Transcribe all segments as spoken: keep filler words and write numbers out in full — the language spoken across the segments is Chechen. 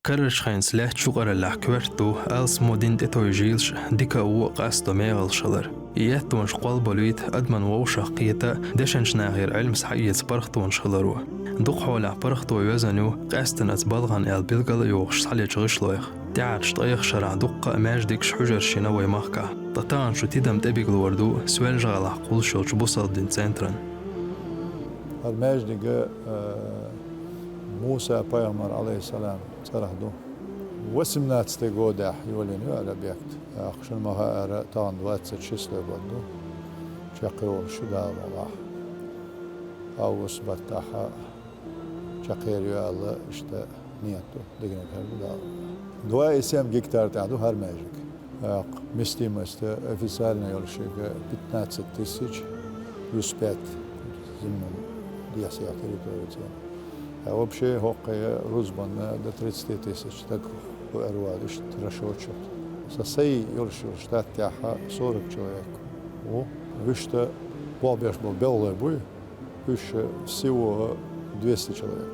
Карарчу хенца лаьттачу юкъараллехь коьрта ду алсамо дина тӀетовжийлаш дика а, вон а къасто мегӀалш хилар. И аьттонаш кхолбалуьйту адаман вовшах кхета а, дешначу нахера Ӏилма схьаэца паргӀатонаш хиларо. Дукха хьолехь паргӀато йоьзна ю, къаьстина оцу балхана аьлла билгал а йохуш схьалечу гӀишлойх. ТӀаьхьарчу ткъех шарахь дуккха а маьждигаш, хьуьжарш йина вай махкахь. Ткъа тахана шу тидам тӀебигалор ду Соьлжа-ГӀалахь кхуллуш йолчу бусалба дин центран. ХӀара маьждиг, э, Муса пайхамар, алейхиссалам, цӀарах ду. Восемнадцатый годехь йолийна ю хӀара объект. ТӀаккха шуна ма-хаъара, тахана двадцать шестой год ду. Чекхйолуш ю, Дала мукъалахь. Август баттахь чекхъер ю аьлла, иштта ниет ду, дегниг хир ду Дала. Два и семь гектар тӀехь ду хӀара маьждиг. ТӀаккха вместимость официально йолуш ерг пятнадцать тысяч плюс пять зиммун дехьа-сехьа территори цӀена. А вообще хӀокхуьнан рузбанна до тридцати тысяч стаг хир ву аьлла, иштта расчёт ю. Сан сайн йолуш йолу штат тӀехь сорок человек ву. Вуьшта болх беш болу белхалой буй. Уьш всего двести человек.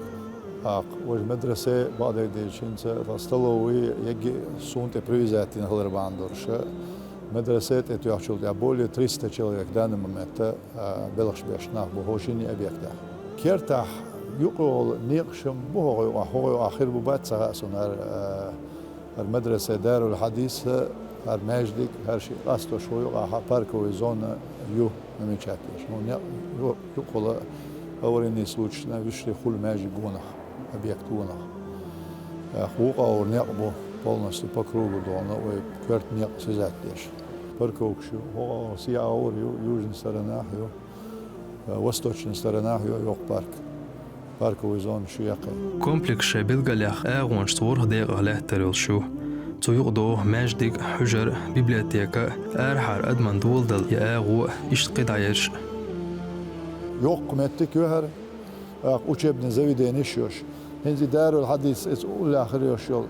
ТӀаккха важа медресе бакъдерг дийцича, столовый ерриге суна тӀе привязать дина хилар бахьана долуш, медресе тӀе тоьхначул тӀаьхьа более триста человек в данный момент, а, белхаш беш нах бу хӀокху шина объектехь. Кертахь юкъа йолу некъаш бу хӀокху юкъахь, хӀокху юкъахь хир бу бац ца хаьа суна хӀара, а, ХӀара медресе Дарул Хьадис, хӀара маьждиг, хӀара шиъ къастош ву юкъахь парковый зона ю намечать деш. Ну, некъ ю-, юкъахула аварийный случайна вуьшта хуьлу маьждиг вонах, объект вонах. ТӀаккха вукху некъ бу полностью по кругу дона, вай коьрта некъ сизат деш. Парковкаш ю, хӀокху сиа аур ю, южный сторонах ю. Восточный сторонах ю йоккха парк. Парковый зона шу яккхий. Комплекс шайн билгалех агӀонашца ворхӀ декъах лаьттар йолуш ю. Цу юкъа догӀу маьждиг, хьуьжар, библиотека, арахьара адаман доладала и агӀо, иштта кхидӀа ерш. Йоккха меттиг ю хӀара, тӀаккха учебный заведенеш йолуш. ХӀинца и Дарул Хьадис, иза уллехь хир йолуш йолу,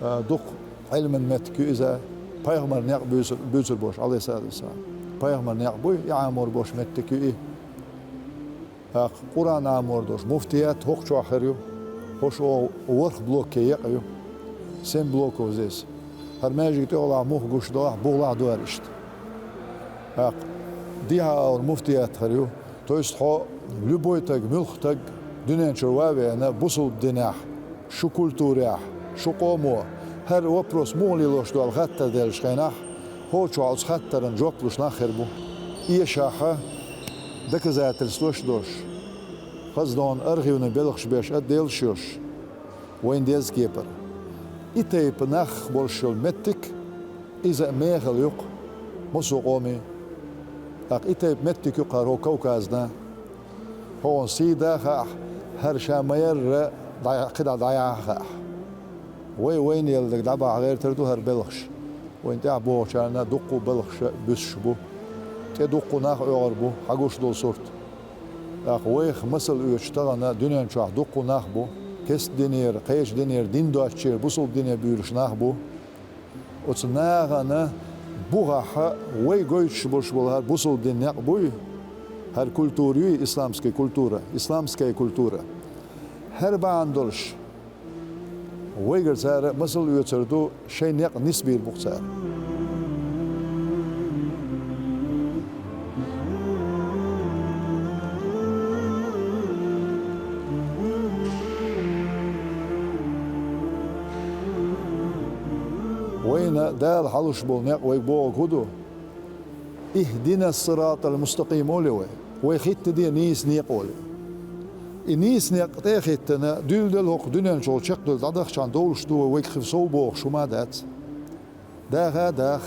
а, дукха Ӏилман меттиг ю иза, пайхамар некъ буьйцур, буьйцур болуш, алейхиссалату вассалам. Пайхамар некъ буй, и Ӏамор болуш меттиг ю и. ТӀаккха Къуръан Ӏамор долуш муфтият хӀокху чохь хир ю. ХӀорш оха ворхӀ блоке екъа ю. Семь блоков здесь. ХӀара маьждиг тӀехулахь мух гуш далахь, бухалахь ду хӀара иштта. ТӀаккха дехьа агӀор муфтият хир ю. То есть хьо любой таг, муьлхха таг дуьнен чуьра ван а веана, бусалба динехь, шу культурехь, шу къомо, хӀара вопрос муха лелош ду аьлла хаттар деллачу хенахь, хӀокху чохь оцу хаттаран жоп луш нах хир бу. Эшахь доказательстваш а долуш, хаза догӀун архивный белхаш беш а, делаш йолуш, вайна деза кепара. И тайпа нах болуш йолу меттиг, иза а мехала ю-кх массо а къоме. ТӀаккха и тайпа меттиг ю-кх хӀара хӀокху Кавказна. ХӀокхунна сий дан а хаахь, хӀара ша ма-ярра дӀа-, кхидӀа дӀаяхьа а хаахь. Вай вайна елла дерг дӀабахьа гӀертар ду хӀара белхаш. Вайна тӀаьхьа богӀучарна дуккха а белхаш буьсуш бу. ТӀе дуккха а нах оьгӀур бу, хьан гуш долу сурт. ТӀаккха вайх масал оьцуш тахана дуьнен чохь дуккха а нах бу, кестдинера, кхечу динера дин доцучера бусалба дине буьйлуш нах бу. Оцу нахана бухахь вай гойтуш болуш болу хӀара бусалба дин некъ буй, хӀара культура юй, исламская культура, исламская культура. ХӀара бахьана долуш, вайгара цара масал оьцур ду, шайн некъ нисбийр бу-кх цара. Вайна Дала хьалуш болу некъ вайга бохург хӀун ду? «Ихдинас-сиратал мустакъим», олий вай. Вай хӀиттаде нийса некъ олий. И нийса некъ тӀе а хӀиттина, дуьйладелла хӀокху дуьнен чухула чекхдевлла дӀадахчахьана довлуш ду вай, вайга хир сов бохуш хӀума а дац. Даха а даха,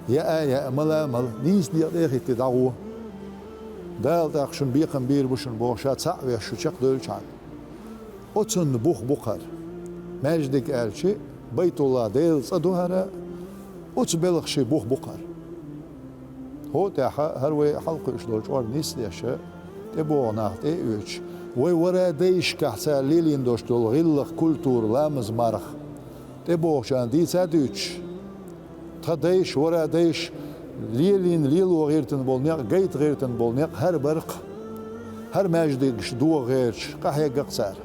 яа а яа, мала а мала, нийса некъа тӀе а хӀиттий дӀагӀо. Дала тӀаккха шуна бекхам бийр бу шуна боху, ша цхьаъ веш шу чекхдевллачхьана. Оцунна бух бу-кх хӀара. Маьждиг аьлча, Байтулла, Делан цӀа ду хӀара, оцу белхашийн бух бу-кх хӀара. ХӀокху тӀехь хӀара вай хьалакхуьуш долу чкъор нисдеш, тӀебогӀу нах тӀе а оьцуш, вай вара дайшкахь цара лелийна долуш долу гӀиллакх, культура, ламаз, марха тӀебогӀучарна дийца а дуьйцуш, тхан дайша, вара дайша лелийна, лело гӀиртина болу некъ, гайта гӀиртина болу некъ хӀара бара-кх. ХӀара маьждигаш догӀа гӀерташ къахьегна-кх цара.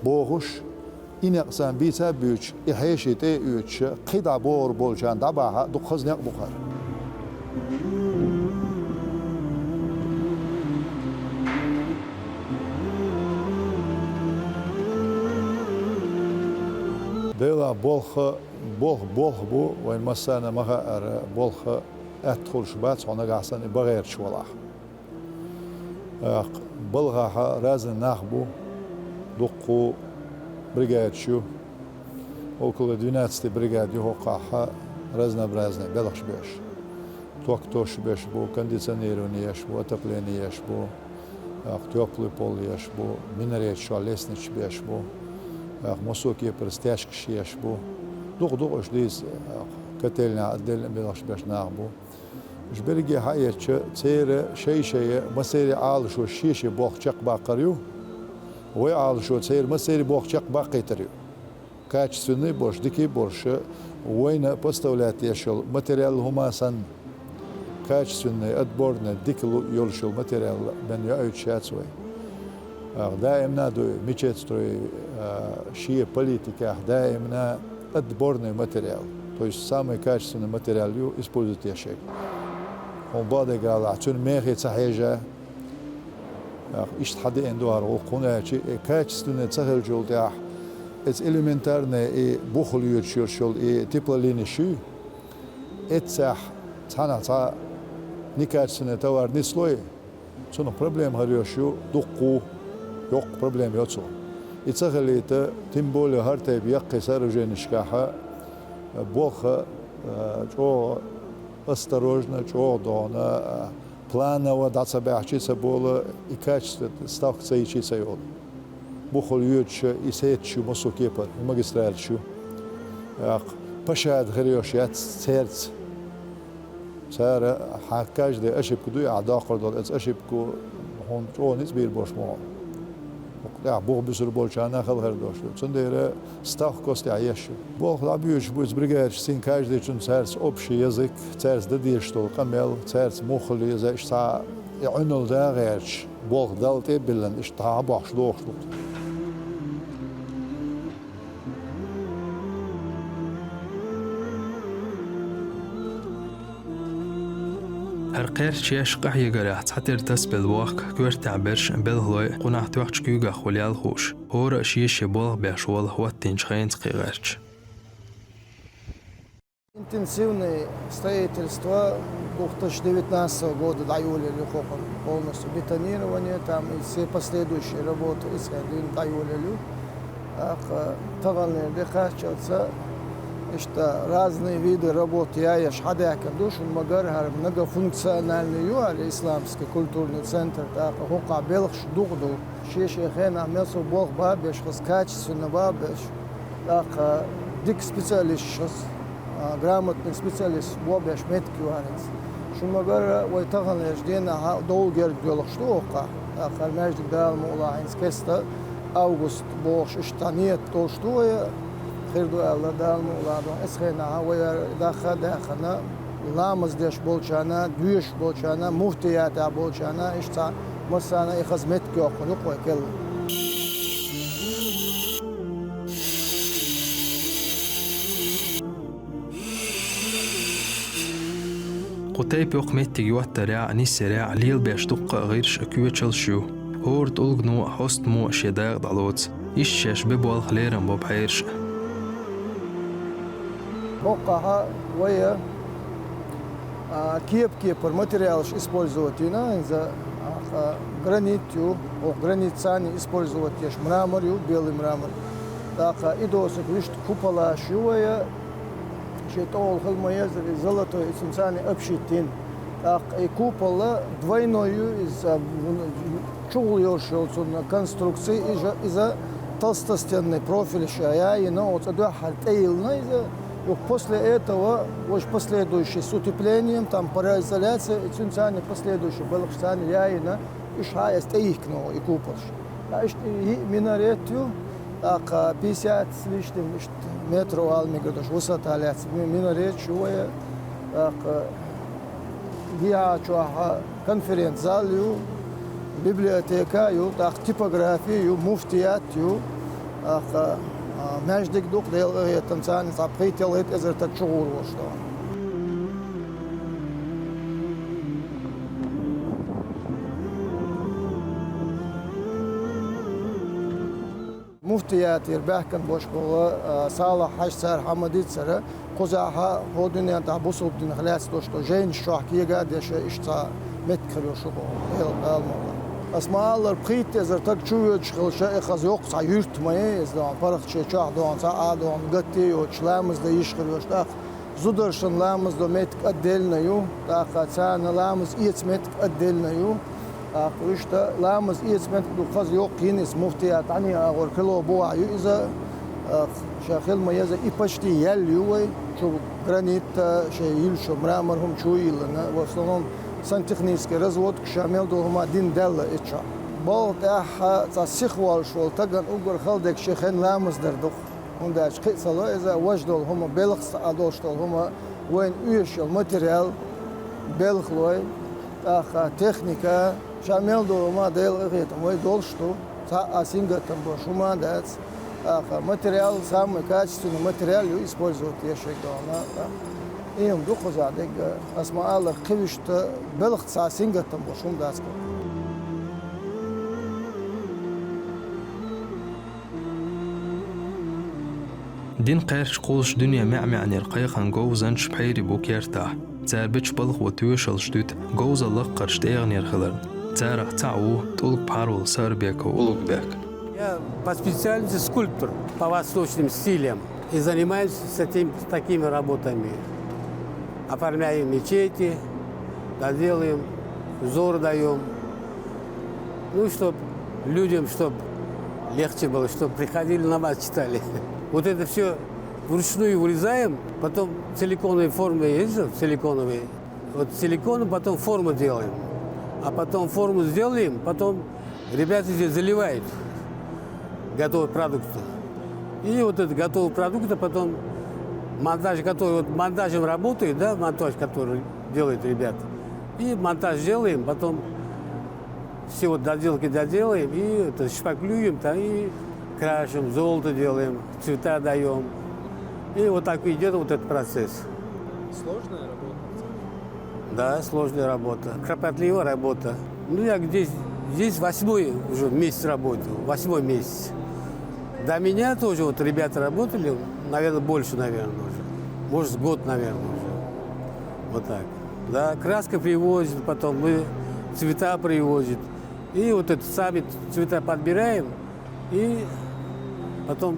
Бохуш, И некъ санна бийца а буьйцуш, и хьеший тӀе а оьцуш, кхин дӀа богӀур болчарна дӀабахьа дукха хаза некъ бу хӀара. Делахь болх, болх, болх бу, вайн массарна ма хаъара, болх атта хуьлуш бац хьо нагахь санна и бан гӀерташ валахь. ТӀаккха балхахь разный нах бу, дуккха бригадаш ю, около двенадцати бригад ю хӀокхахь разнообразный белхаш беш. Ток тосуш беш бу, кондиционирование еш бу, отопление еш бу, тӀаккха тёплый пол еш бу, минареташ чохь лестничаш беш бу, тӀаккха массо а кепара стяжкаш еш бу. Дукха-дукха уьш дийца, тӀаккха котельня а делла белхаш беш нах бу. Уьш берриге хьаэцча, церан шай-шай массеран Ӏалашо шен-шен болх чекхбаккхар ю, вай Ӏалашо церан массеран болх чекхбаккхийтар ю. Качественный а болуш, дика а болуш, вайна поставлять еш йолу материал хӀума санна, качественный, отборный, дика лу-, йолуш йолу материал бен йоуьйтуш яц вай. Ах, даимна а ду и мечетстрой, а, шен политикехь даимна отборный материал, то есть самый качественный материал ю использовать еш ерг. Хьуна бакъдерг алахь, цуьнан мехе ца хьежа, ах, иштта хьадеана ду хӀара гӀуллакх, хӀунда аьлча и качественный ца хилчул тӀаьхьа, эца элементарный и бух лоьцуш йолуш йолу и теплолинеш ю, эццехь цхьанхьа цхьа некачественный товар нислой, цунах проблема хир йолуш ю дуккха, йоккха проблема йо цо. И ца хилийта, тем более хӀара тайпа яккхий сооруженешкахь болх, а, чӀогӀа осторожно, чӀогӀа догӀна, а, планово дӀа ца баьхча а ца болу, и качество ставка ца йича а ца йолу. Бух лоьцуш и сеташ ю массо а кепара, и магистралаш ю. ТӀаккха пашада хир йолуш яц цаьрца. Цара хьан каждый ошибка дуй ахь доккхур долу, эца ошибка хьуна чӀогӀа ницкъ бийр болуш ма бу. ХӀокху тӀехь бух буьсур болчарна хала хир долуш ду. Цундела ставка костехь еш ю. Болх дӀабоьдуш бу иза бригадаш, цуьнан каждыйчун цаьрца общий язык, цаьрца дан дезаш долу къамел, цаьрца муха леза, иштта цхьа и Ӏуьнал да гӀерташ, болх Далла тӀе а биллина, иштта дӀа а бохуш дохуш ду. ХӀара кхерч еш къахьегарехь цхьатера тасабелла вохка коьртехь берш а, белхалой а, къунах тоьхча куьйгахула ял хууш, хӀора а шен-шен болх беш волу хӀоттийначу хенца кхин гӀерташ. Интенсивное строительство две тысячи девятнадцатого года дӀайолаелла ю хӀокхунна, полностью бетонирование, там и все последующие работы иза хенахь дуьйна дӀайолаелла ю. ТӀаккха таханлера де кхаччалца иштта разные виды работ яеш хьадаьхкина ду шуна, магар хӀара многофункциональный ю хӀара исламский культурный центр, тӀаккха хӀокхахь белхаш дукха ду. Шен-шен хенахь мел сов болх бан а беш, хаза качественно бан а беш, тӀаккха дика специалисташ хаза, а, грамотный специалисташ бан а беш меттиг ю хӀара хӀинца. Шуна магар, вай таханлерчу денахь довла герга доьлхуш ду хӀокхахь. ТӀаккха хӀара маьждиг Дала мукъалахь хӀинца кеста август бохуш иштта ниет долуш ду вай, хир ду аьлла, Дала мукъалахь ду. Эцу хенахь вай хӀара даха а даьхна, ламаз деш болчарна, доьшуш болчарна, муфтиятехь болчарна, иштта цхьа массарна и хаза меттиг йоккхур ю-кх вай керла. Кху тайпа йоккха меттиг йоттарехь а, нисъярехь а лелабеш дуккха а гӀирс а, коьчалш а ю. ХӀора тӀулгано а, хьостамо а шен дакъа дӀалоцу. Иштта шаьш бен болх лерам бо пхьераш а. ХӀокхахь вай, а, кеп-кепара материалаш использовать йина, иза, а, гранит ю, оха гранит санна использовать еш, мрамор ю, белый мрамор. ТӀаккха и досаг вуьшта куполаш ю вай, шен тӀехула хила ма езара, и золотой, и цуьнан царна обшит йина. ТӀаккха и купол двойной ю, иза, а, чухула йолуш йолу цуьнан конструкция, иза, иза толстостенный профиль ша яйина, оцу дуьххьара тӀейиллина иза. Юха после этого, уьш последующий с утеплением, там, пароизоляция, и цуьнан царна последующий балхаш царна яйина, уьш хьа эца тӀейихкина и куполаш. Ткъа иштта и йиъ минарет ю, тӀаккха пятьдесят с лишним иштта метр вала мегар долуш высота лаьцна ми-, минареташ ю вай, тӀаккха дехьа чохь конференц-зал ю, библиотека ю, тӀаккха типография ю, муфтият ю, тӀаккха Маьждиг ду-кх, Делан къахетамца, цхьа пхийтта-ялхийтта эзар таг чугӀур волуш ду. Муфтиятера баьхкина болуш болу, а, Салахь-Хьаьжа цара хьа ма-дийццара, кхузахь хӀокху дуьнен тӀехь бусалба динах лаьцна долуш долу жайнаш чохь кега а деш, иштта цхьа меттиг хир ю шу боху, Делан къахетамца. Ас ма-аллара, пхийтта эзар таг чувоьдуш хилча, и хаза йоккха цхьа юрт ма ю иза, паргӀат шен чохь догӀу, цхьа а догӀу, гатте а йоцуш, ламаз дан йиш хир йолуш, тӀаккха зударшна ламаз до меттиг отдельно ю, тӀаккха царна ламаз эца меттиг отдельно ю. ТӀаккха иштта ламаз эца меттиг ду, хаза йоккха йина иза, муфтият дӀане агӀор кило бухахь ю иза, а, ша хила ма еза, и почти яьлла ю вай, чу гранит а, шайн йиллачу мрамор хӀума чу а йиллина, в основном сантехнический разводка, ша мел долу хӀума дина даьлла и чохь. Балха тӀехь цхьа сиха волуш волу тагана уггар хала дерг шен хенна ламаз дар ду-кх. ХӀунда аьлча кхин а ца ло иза, важа долу хӀума, белхаца а долуш долу хӀума, вайна оьшуш йолу материал, белхалой, тӀаккха техника, ша мел долу хӀума, Делан къахетамца, вай долуш ду, цхьа а сингаттам болуш хӀума а дац, тӀаккха материал, самый качественный материал ю использовать деш шайга догӀуна, тӀаккха и хӀума ду кхузахь дерг, ас ма-аллара, кхин вуьшта белхаца сингаттам болуш хӀума дац-кх. Дин кхаьрча кхуллуш дуьне маьӀ-маьӀӀера кхайкхина говзанчаш пхьери бу кертахь. Цара бечу балхо тоьшаллаш дуьту говзалла лаккхарчу тӀегӀанера хиларна. Царах цхьаъ ву тӀулг пхьар волу Саарбеков Улугбек. Я по специальности скульптор по восточным стилям и занимаюсь с этим, с такими работами. Оформляем мечети, доделаем, узор даём. Ну, чтоб людям, чтоб легче было, чтоб приходили, намаз читали. Вот это всё вручную вырезаем, потом силиконовые формы есть же, силиконовые. Вот силиконом потом форму делаем. А потом форму сделаем, потом ребята здесь заливают готовый продукт. И вот этот готовый продукт, а потом монтаж, который вот монтажем работает, да, монтаж, который делают ребята. И монтаж делаем, потом все вот доделки доделаем, и это шпаклюем там, и красим, золото делаем, цвета даём. И вот так идёт вот этот процесс. Сложная работа? Да, сложная работа, кропотливая работа. Ну, я здесь, здесь восьмой уже месяц работаю, восьмой месяц. До меня тоже вот ребята работали, наверное, больше, наверное, уже. Может, с год, наверное, уже. Вот так. Да, краска привозит, потом мы цвета привозит. И вот это сами цвета подбираем, и потом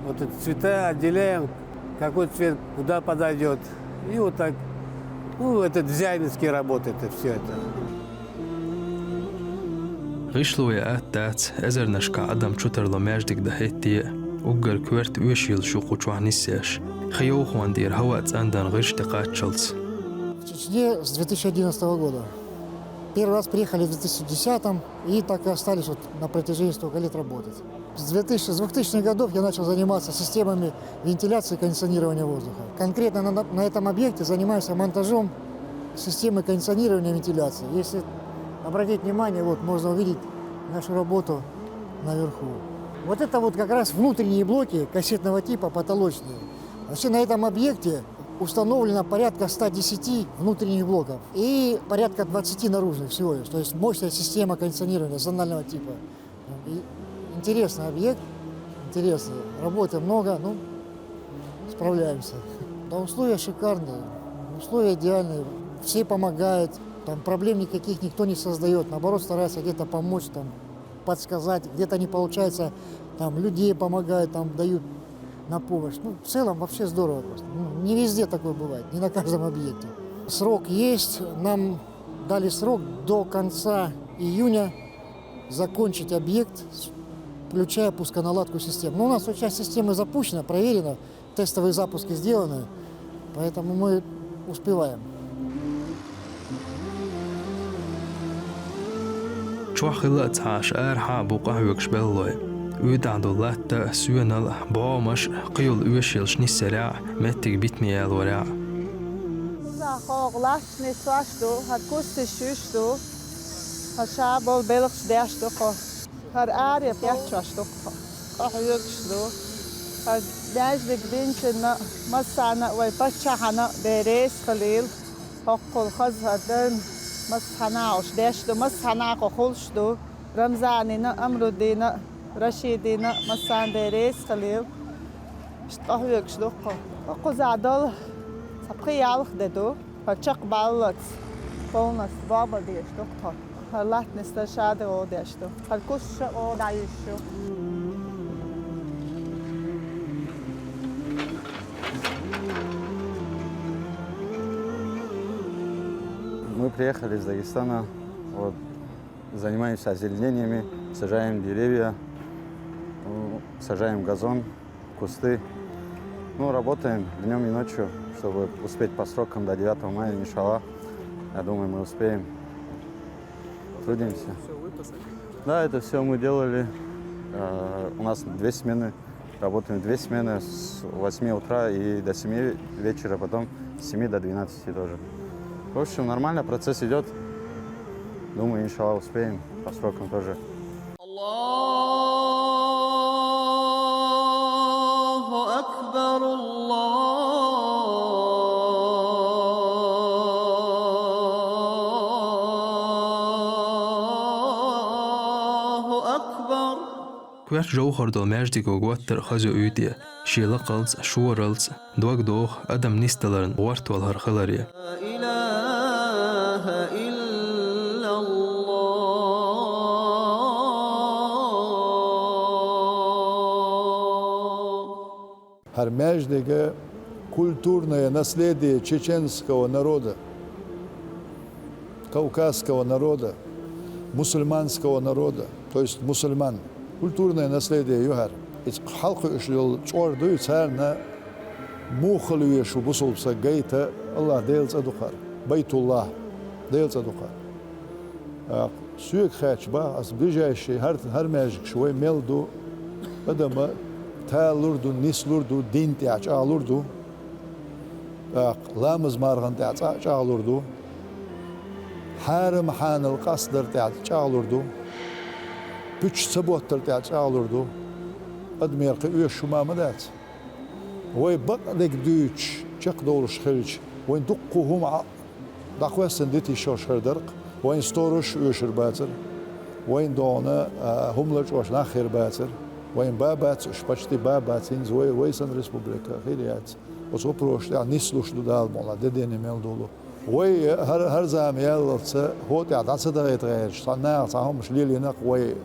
вот эти цвета отделяем, какой цвет куда подойдёт. И вот так, ну, это дизайнерские работы, это всё это. ГӀишло ян атта дац, эзарнашкахь адам чутарло маьждиг дан хӀетте а, уггар коьрта оьшуш йолуш ю кху чохь нисъеш. Хи йовхонна тӀера хӀаваъ цӀандан гӀирс тӀе кхаччалц. В Чечне с две тысячи одиннадцатого года. Первый раз приехали в две тысячи десятом и так и остались вот на протяжении столько лет работать. С две тысячи, с двухтысячных годов я начал заниматься системами вентиляции и кондиционирования воздуха. Конкретно на, на этом объекте занимаюсь монтажом системы кондиционирования и вентиляции. Если обратить внимание, вот можно увидеть нашу работу наверху. Вот это вот как раз внутренние блоки кассетного типа, потолочные. Вообще на этом объекте установлено порядка ста десяти внутренних блоков и порядка двадцати наружных всего лишь. То есть мощная система кондиционирования зонального типа. И интересный объект, интересный. Работы много, ну, справляемся. Да, условия шикарные, условия идеальные. Все помогают, там проблем никаких никто не создаёт. Наоборот, старается где-то помочь, там, подсказать, где-то не получается, там людей помогают, там дают на помощь. Ну, в целом вообще здорово просто. Ну, не везде такое бывает, не на каждом объекте. Срок есть, нам дали срок до конца июня закончить объект, включая пусконаладку систем. Но у нас вот часть системы запущена, проверена, тестовые запуски сделаны, поэтому мы успеваем. Чохь хилла а ца Ӏаш, арахьа а бу къахьоьгуш беллалой. УьйтӀахь долу латта а, соьнал а, бӀомаш а, кхин йолу оьшуш йолуш нисъярехь а, меттиг битаме ялорехь а. Кхузахь хӀокху латташ нисдеш ду, хӀара кусташ шуьйш ду, хӀара ша болу белхаш деш ду кху. ХӀара аре петташ ду кху. Къахьоьгуш ду. Хьа даьждиг динчунна массарна а вай паччахьна а Дела реза хилийла. ХӀоккхул хаза хӀара дарна массанахьа уьш деш ду, массанахьа кху хуьлуш ду. Рамзанина а, Амрудина а, Рашидина а массарна Дела реза хилийла. Иштта къахьоьгуш ду кху. ХӀокхузахь долу цхьа пхи-ялх де ду. ХӀара чекхбаллалц полностью бобал деш ду кху. ХӀара латтанаш ша дагӀо деш ду. ХӀара куш ша гӀо дӀайуьйш ю. Мы приехали из Дагестана. Вот, занимаемся озеленениями, сажаем деревья, м, сажаем газон, кусты. Ну, работаем днём и ночью, чтобы успеть по срокам до девятого мая, иншаллах. Я думаю, мы успеем. Трудимся. Да, это все мы делали. Э, у нас две смены. Работаем две смены с восьми утра и до семи вечера, потом с семи до двенадцати тоже. В общем, нормально, процесс идет. Думаю, иншаллах, успеем по срокам тоже. الله أكبر، الله أكبر. Коьрта жовхӀар долу маьждиго готтар а хаза юьйде, шен лакхалц а, шоралц а, дог доху адам нисдаларна гӀортор хиларе. لا إله إلا الله. ХӀара маьждиг культурное наследие чеченского народа, кавказского народа, мусульманского народа, то есть мусульман. Культурное наследие ю хӀара. Иза хьалакхуьуш йолу чкъор дуй, царна муха хила везаш ву бусалба стаг гайта, АллахӀ Делан цӀа ду хӀара. Байтуллахь, Делан цӀа ду хӀара. ТӀаккха соьга хаьттича боху ас, ближайший хӀара, хӀара маьждигаш вай мел ду, адам талалур ду, нислур ду, дин тӀехь чӀагӀлур ду, тӀаккха ламаз-мархан тӀехь цхьаъ чӀагӀлур ду, хьарам-хьанал къастадар тӀехь чӀагӀлур ду, пуьчаш ца боттар тӀехь чӀагӀлур ду. Адамера кхин оьшуш хӀума ма дац. Вай бакъдерг дуьйцуш, чекхдолуш хилча, вайн дуккха хӀума Ӏа дӀакхоьссина дита йиш йолуш хир дара-кх. Вайн сторожаш оьшур бацара, вайн догӀана, а, хӀума лачкъош нах хир бацара. Вайн ба бац уьш, почти ба бац, хӀинца вай, вай санна республика хир яц. Оцу вопросаш тӀехь нислуш ду Дала мукъ лахь, де-дена мел долу. Вай хӀара, хӀара зама яллалц хӀокху тӀехь дӀа ца дахийта гӀерташ, цхьана наха цхьа хӀуманаш лелийна-кх вай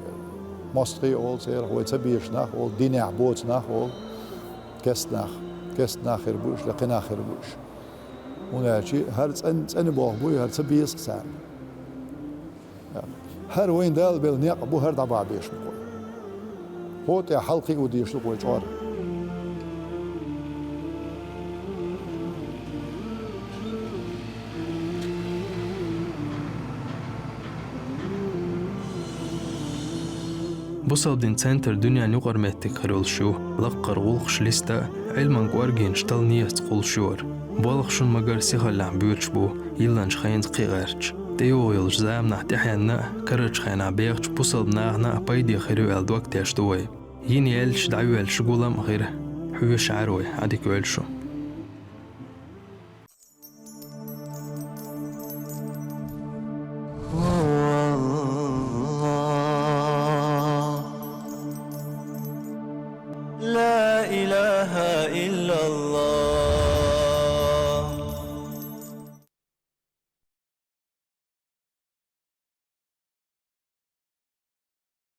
мостагӀий олу церах, вай ца безаш нах олу, динехь боцу нах олу, кестнах, кестнах хир бу уьш, я кхин нах хир бу уьш. ХӀунда аьлча хӀара цӀен-, цӀена болх буй, хӀара ца беза-кх царна. ХӀара вайна Дала белла некъ бу, хӀара дӀабахьа безаш бу-кх вай. ХӀокху тӀехь хьалакхиа дезаш ду-кх вай чкъор. Бусалба дин центр дуьненан юкъара меттиг хир йолуш ю, лаккхара гӀуллакхаш листа а, Ӏилман кӀоргенаш талла нехаца кхуллуш ю хӀара. Болх шуна ма-гарра сихаллехь боьдуш бу, йиллинчу хенца кхин а гӀерташ. ТӀейогӀу йолчу заманахь тӀаьхьенна а, карарчу хенахь бехачу бусалба нахана а пайде хир ю аьлла дог теш ду вай. Йина яьлча дӀайоьллуш гулам а хир, хьоьжуш Ӏара вай, Ӏадика йойла шу. لا إله إلا الله.